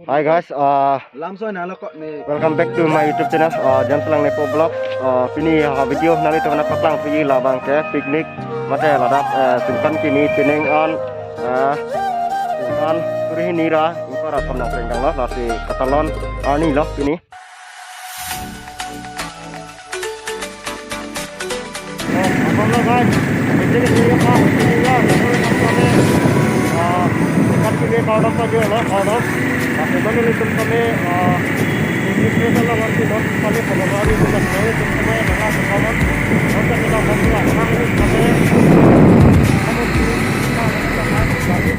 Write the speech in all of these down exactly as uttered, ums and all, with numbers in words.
Hi guys, uh, Lamso na lo ko ne. Welcome back to my YouTube channel, uh, James Langnepo Vlog. Uh, pini ha video nanglitum aphan nangpaklang puji labang ke picnic mate ladak, uh, sengkan kimi pining an, uh, sengkan suri hini ra ingkoi ra thom nangplengtanglo, lasi katalon arni lo pini. Apon lo guys, ini, ini apa? Ini ya, ini apa? Ah, dekat sini kau dapat juga lah, kau dapat. Tapi mana itu kami, ah, ini kita lah, nanti lo, kami pada hari itu lah, kami itu kami adalah sekarang. Kita kita mau juga, orang ini kami, kami ini, kita, kita, kita, kita.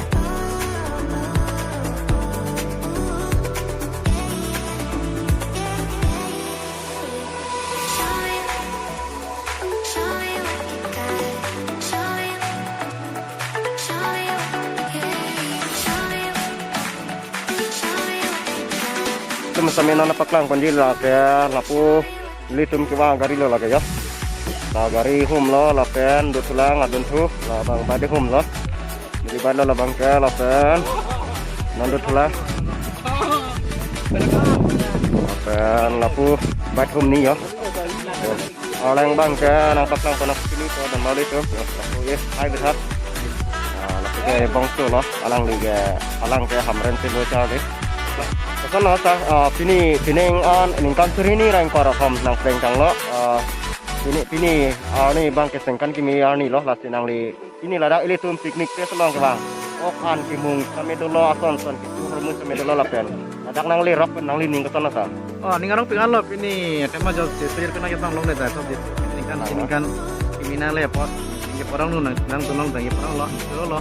Itum sami nangpaklang ponji lake lapu ilitum kevang gari lo lake ya. La gari hum lo lapen dothulang adunthu labang bade hum lo. Jadi bad lo labang ke lapen nang dothulang. Lapen lapu bad hum ni ya. Alang abang ke nangpaklang pon pini ko dan mali tu. Lapu ye, hai besar. Ah, lapu ke bangso lo, alangli ke, alang ke Hamren si bocah dei. Lason lo sa, ah, pini, pining an, ningkan suri hini ra ingkoi ra thom nangplengtanglo. Ah, pini, pini, ah, arni abang ke sengkan kimi arni lo, lasi nangli pini ladak ilitum picnic place along kevang. Ok an kimung sami dolo, ason son kitu hormu sami dolo lapen. Ladak nangli rok pen nanglining koson lo sa. Oh, ning arong pik an lo pini tema jok je sir kena kita long dei, so je ningkan, ningkan kimi nangle apot. Ningke parong nu nang, nangdun long, ningke parong lo, lo lo.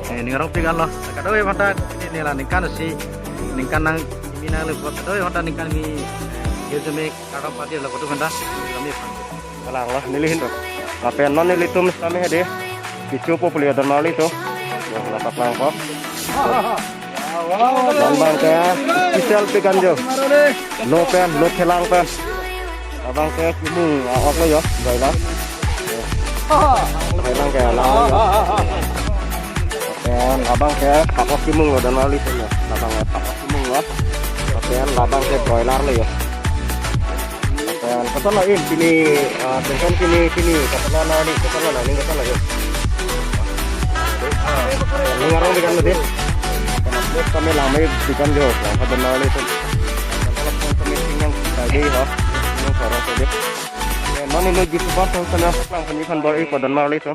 Eh, ning arong pik an lo. Kadokave aphanta pini ne la ningkan si, ningkan nang kimi nangle apot. Kadokave aphanta ningkan kimi, eh, je je me kardom padi lo kotu aphanta. Kami aphan. Kalang lo, neli hin lo. Lapen non nelitum sami hedi. Kichupo puli adon marli tu. Yo, nangpaklang po. Non abang ke, kisel pikan jo. Lo pen, lo thelang pen. Abang ke kimung, ah, ok lo yo, broiler. Abang ke, lang lo yo. Pen, abang ke, pakok kimung lo adon marli tu yo. Abang ke, pakok kimung lo. Pen, abang ke, broiler lo yo. Pen, koson lo in, pini, ah, sengkan kimi, pini, koson lo nangli, koson lo nangli, koson lo yo. Ning arong pikan lo dei. Pen, upload kami lang me pikan jo, lang ka adon marli tu. Pen, kalau pun kami sing yang tadi ho, yang sorot tadi. Pen, non ini gitu pas, yang sana lang kami kan bor-i ko adon marli tu.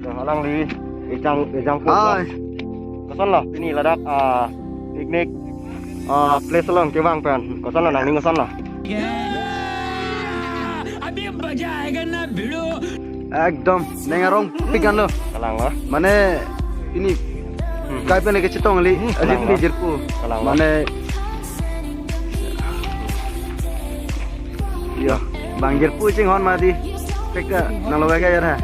Yo, alangli, ejang, ejang po. Hai. Koson lo, pini ladak, ah, picnic, ah, place along kevang pen. Koson lo, nangning koson lo. Ekdom, ning arong pik an lo. Kalang lo. Mane, pini, hmm, kai pen kechetong kali, hmm, ajit kalang ni lo. Jirpo. Kalang lo. Mane, yo, bang jirpo chinghon mati. Pek ta nanglo ka ya na.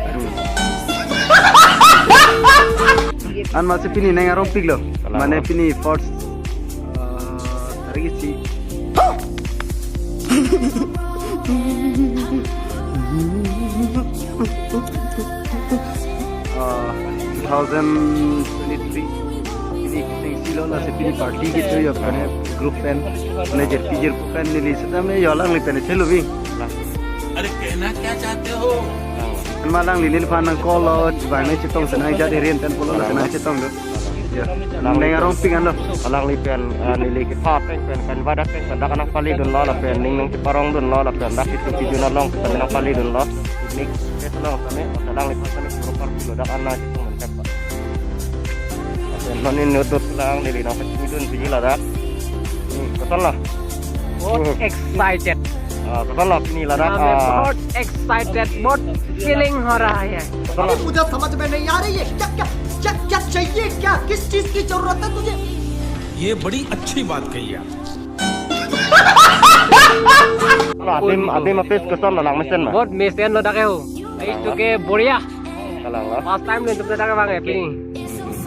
An masi pini ning arong pik lo. Kalang. Mane lo. Pini first, eh, tarik isi. Ah, two thousand twenty-three. Pini sing silo lasi pini party gitu ya, pen group pen, mane jirpi jirpo pen neli seta me yo alangli pen chelo bing. अरे कहना क्या चाहते हो? An ma alangli neliphan nang call lo, bang ne chetong senang jat area pen pulo senang chetong do. Ya. Ning arong pik an lo. Alangli pen, ah, neli kepha peng pen, pen badak peng pen dak nangpali dunlo lapen ning nangcheparong dunlo lapen dak itu video nalong pen nangpali dunlo. Picnic place along sami, alangli pen sami proper pulo dak an nangchetong pen pa. Lapen non ini nutut lang neli nangpachini dun pini ladak. Hmm, koson lo. बहुत excited. Ah, koson lo pini ladak, मैं ah, बहुत excited, बहुत feeling हो रहा है। Koson lo. मुझे समझ में नहीं आ रही है, क्या, क्या, क्या, क्या चाहिए, क्या, किस चीज की जरूरत है तुझे? ये बड़ी अच्छी बात कही आप। Koson lo, adim, adim apis koson lo, lang mesen ma? बहुत mesen lo dak ho. Itu ke बढ़िया. Kalang lo. First time nelitum ta dak vang ya pini.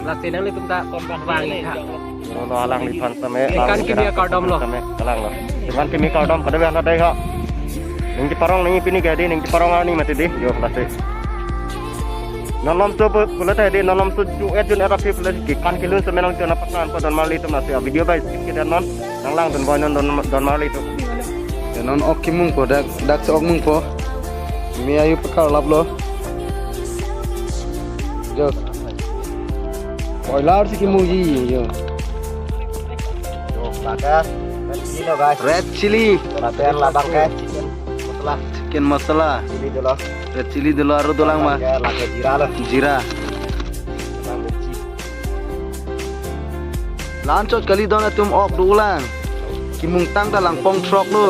Lasi nanglitum ta vang ya. Lo lo alangliphan sami, ikan kimi kardom lo. Sami, kalang lo. Ikan kimi kardom, kada biasa dei ha. Ningcheparong nangji pini ke dei, ningcheparong arni mati dei. Yo, lasi. Non lomso pu-, pulote hedi, non lomso chu-et jun-et aphi pulote kekan kelun so menang chona pakan po don marli atum, lasi a video bai skip kedet non. Nang langdun boi non don, don marli atum. Ya, non ok kemungpo, dak, dak si ok mungpo. Me ayu pakar laplo. Yo. Boiler si kemungji, yo. Yo, lake red chilli lo, guys. Red chilli. Lapen labang ke chicken masala. Chicken masala. Chilli dolo. Red chilli dolo, aru dolang ma? Labang ke lake jeera lo. Jeera. Labang ke chilli. La-an chot kali don atum, ok dolang. Kemungtang ta langpong throk lo.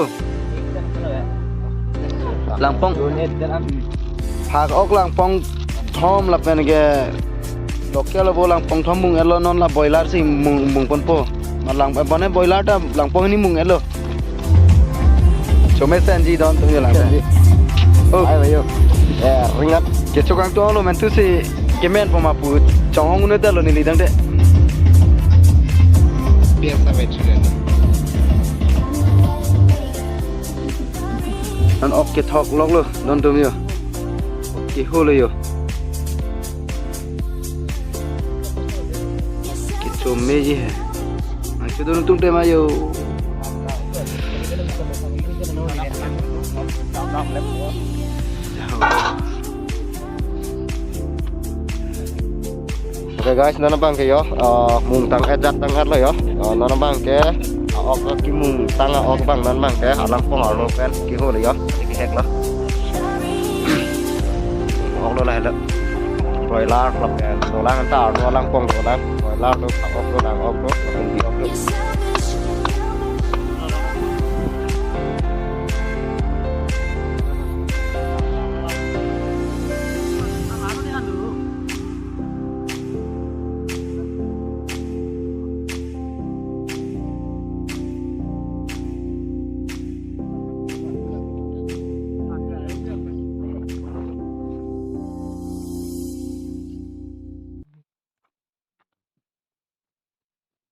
Langpong. Phak ok langpong thom lapen ke local abo langpong thom mung-etlo, non la boiler si mung, mungponpo. Ma lang, bone boiler ta langpong hini mung-etlo. Chome senji don atum yo lang. Senji. Oh. Ayo, ayo. Eh, ringat. Kechokangtung lo mentu si kemenpo ma pu chonghong un-edetlo neli tangte. Biasa vegetarian. Non ok kethok loklo don atum yo. Ok ho lo yo. Kechomeji he. Nangchedun atum tema yo. Okay guys, non abang ke yo, eh, mungtang-et jat tang-etlo yo. Eh, non abang ke, eh, ok kemungtang, eh, ok abang non abang ke, alangpong arlo pen keho lo yo, kehek lo. Ok lo lahelo. Boiler lo pen, dolang ta arlo alangpong dolang. Boiler lo, ok dolang, ok lo.